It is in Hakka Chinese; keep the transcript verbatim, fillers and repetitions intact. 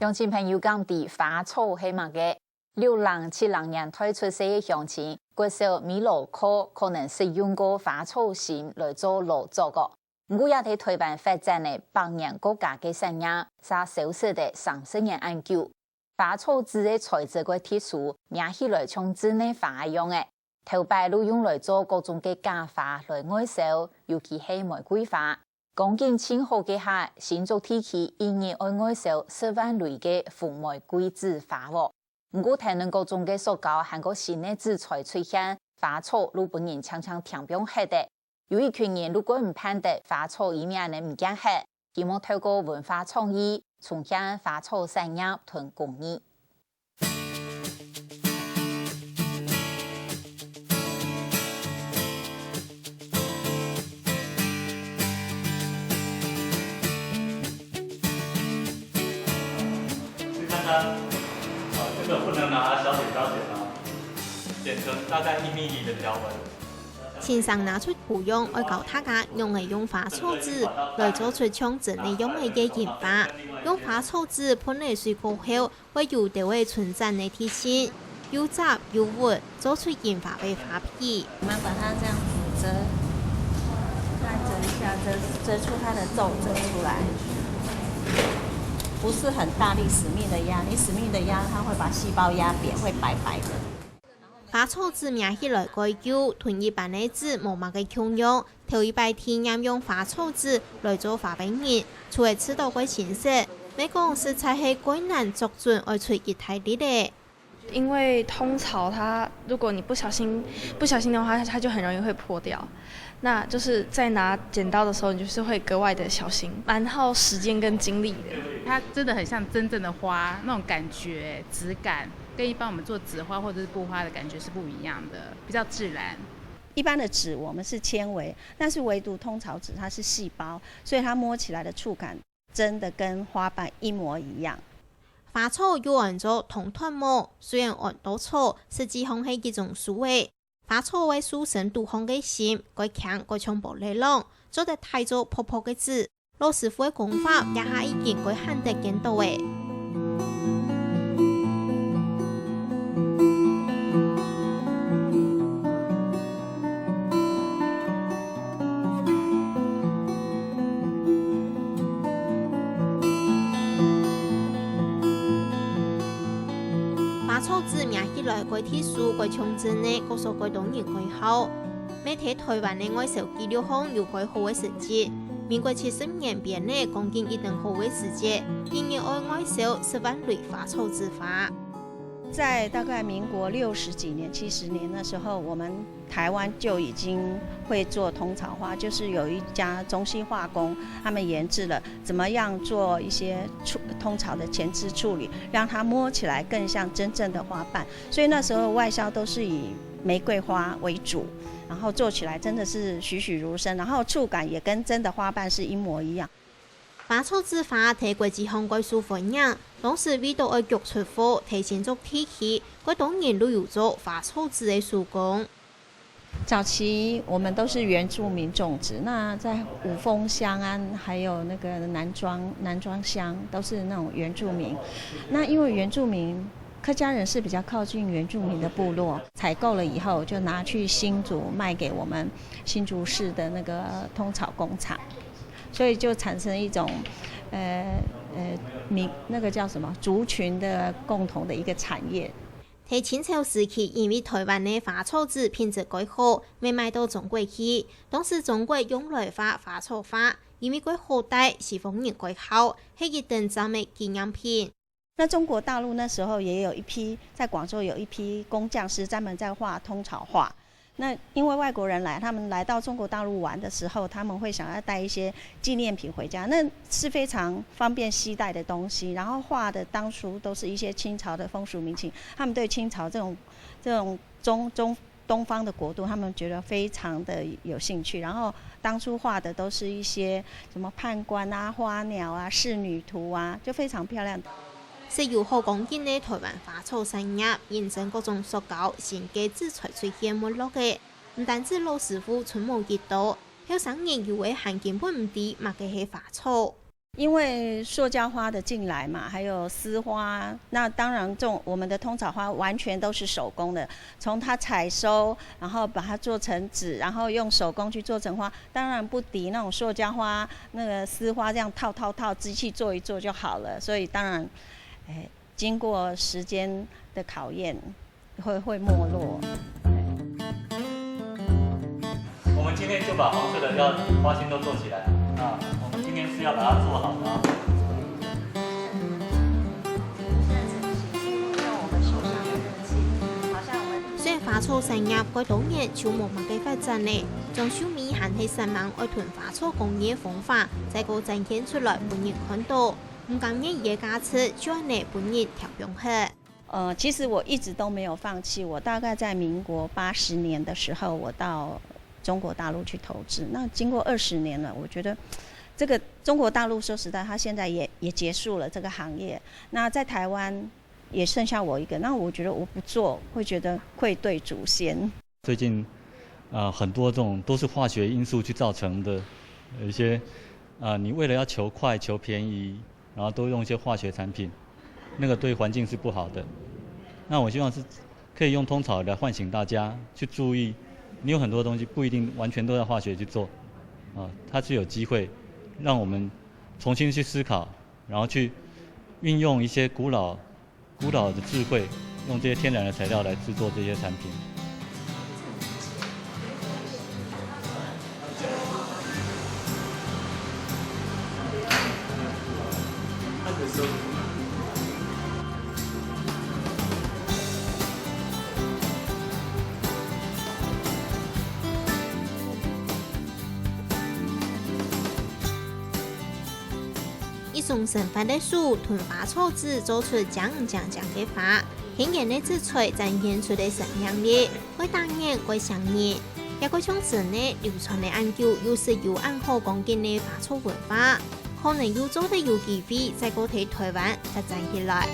鄉親朋友敢知花草係麼个？六零、七零年代出世个鄉親，國小米老課可能識用過花草心來做勞作哦。毋過也在台灣發展个百年國家个產業，嗄消失个三十年恁久。花草子个材質个特殊，摸起來像真个花樣仔。頭擺就用來做各種个假花來外銷，尤其係玫瑰花。 光景盡好該下，新竹地區一日愛外銷十萬蕊个紅玫瑰子花哦。毋過，天然各種个塑膠還過新个子材出現，花草就分人淨淨添放忒了。有一群人就過毋盼得花草因為恁仔毋見忒，希望透過文化創意，重現花草產業同工藝。 去看看，啊，这个不能拿小剪刀剪哦，剪成大概一米米的条纹。先生拿出圖样，愛教大家仰仔用花草子來做出像真个樣仔个印花。用花草子噴了水過後， 會有兜仔伸展个地形，又雜又穩，做出印花个花皮。我们把它这样子折，再折一下，折，折出它的皱褶出来。不是很大力死命的压，你死命的压，它会把细胞压扁，会白白的。花草子摸起來蓋幼，同一般个子無麼个共樣， 頭一擺體驗用花草子來做花个人，除了試著蓋新鮮，乜講實在係蓋難捉準愛出幾大粒仔。因為通草它，如果你不小心，不小心的话，它，它就很容易会破掉。那就是在拿剪刀的时候，你就是会格外的小心，蛮耗时间跟精力的。它真的很像真正的花那种感觉，质感跟一般我们做纸花或者是布花的感觉是不一样的，比较自然。一般的纸我们是纤维， 但是唯独通草子它是细胞，所以它摸起来的触感真的跟花瓣一模一样。花草又安做通草，雖然安到草，實際上係一種樹仔。花草个樹身肚項个心，蓋輕蓋像玻璃囊，做得大做薄薄个子。 老師傅个功法，這下已經蓋罕得見著咧。花草子摸起來蓋特殊，蓋像真个，故所蓋多人蓋好。 乜在台灣个外銷紀錄項有蓋好个成績。民國七十年編个光景一等好个時節，一日愛外銷十萬蕊花草子花。在大概民国六十几年、七十年的时候，我们台湾就已经会做通草花，就是有一家中西化工，他们研制了怎么样做一些处，通草的前置处理，让它摸起来更像真正的花瓣。所以那时候外销都是以玫瑰花为主，然后做起来真的是栩栩如生，然后触感也跟真的花瓣是一模一样。花草子花在國際上蓋受歡迎，當時為著愛逐出貨，在新竹地區，蓋多人都有做花草子个手工。早期我们都是原住民种植，那在五峰乡啊，还有那个南庄，南庄乡都是那种原住民。那因为原住民 客家人是比较靠近原住民的部落，采购了以后就拿去新竹卖给我们新竹市的那个通草工厂，所以就产生一种，呃，呃，民，那个叫什么，族群的共同的一个产业。在清朝時期，因為台灣个花草子品質蓋好，乜賣到中國去。當時中國用來畫花草畫，因為蓋好戴，西方人蓋好，係一等讚个紀念品。 那中国大陆那时候也有一批，在广州有一批工匠师专门在画通草画。那因为外国人来，他们来到中国大陆玩的时候，他们会想要带一些纪念品回家，那是非常方便携带的东西。然后画的当初都是一些清朝的风俗民情，他们对清朝这种，这种中，中，东方的国度，他们觉得非常的有兴趣。然后当初画的都是一些什么判官啊、花鸟啊、仕女图啊，就非常漂亮。 設有好光景个台灣花草產業，引申各種塑膠、新个子材出現沒落个。毋單止老師傅春無一到，後生人有个還根本毋知麼个係花草。因为塑胶花的进来嘛，还有丝花，那当然这种我们的通草花完全都是手工的，从它采收，然后把它做成纸，然后用手工去做成花，当然不敌那种塑胶花、那个丝花这样套套套，机器做一做就好了。所以当然，哎，经过时间的考验，会会没落。我们今天就把黄色的要花心都做起来啊！我们今天是要把它做好啊！虽然花草產業過多年就無麼个發展了，張秀美還係煞猛愛同花草工藝个方法，再過展現出來分人看到，毋甘願佢个價值就恁呢分人貼上去。呃，其实我一直都没有放弃。我大概在民国八十年的时候，我到中国大陆去投资。那经过二十年了，我觉得这个中国大陆说实在，它现在也也结束了这个行业。那在台湾也剩下我一个，那我觉得我不做，会觉得愧对祖先。最近，呃，很多这种都是化学因素去造成的，有一些，啊、你为了要求快、求便宜，然后都用一些化学产品，那个对环境是不好的。那我希望是可以用通草来唤醒大家去注意，你有很多东西不一定完全都要化学去做，啊、它是有机会让我们重新去思考，然后去运用一些古老古老的智慧，用这些天然的材料来制作这些产品。一雙生活个手同花草紙做出靚靚靚个花，天然个紙材展現出个生命力，會打眼會醒人，也會像真个流傳了恁久又實有恁好光景个花草文化，可能又做得有機會再過在台灣發展起來。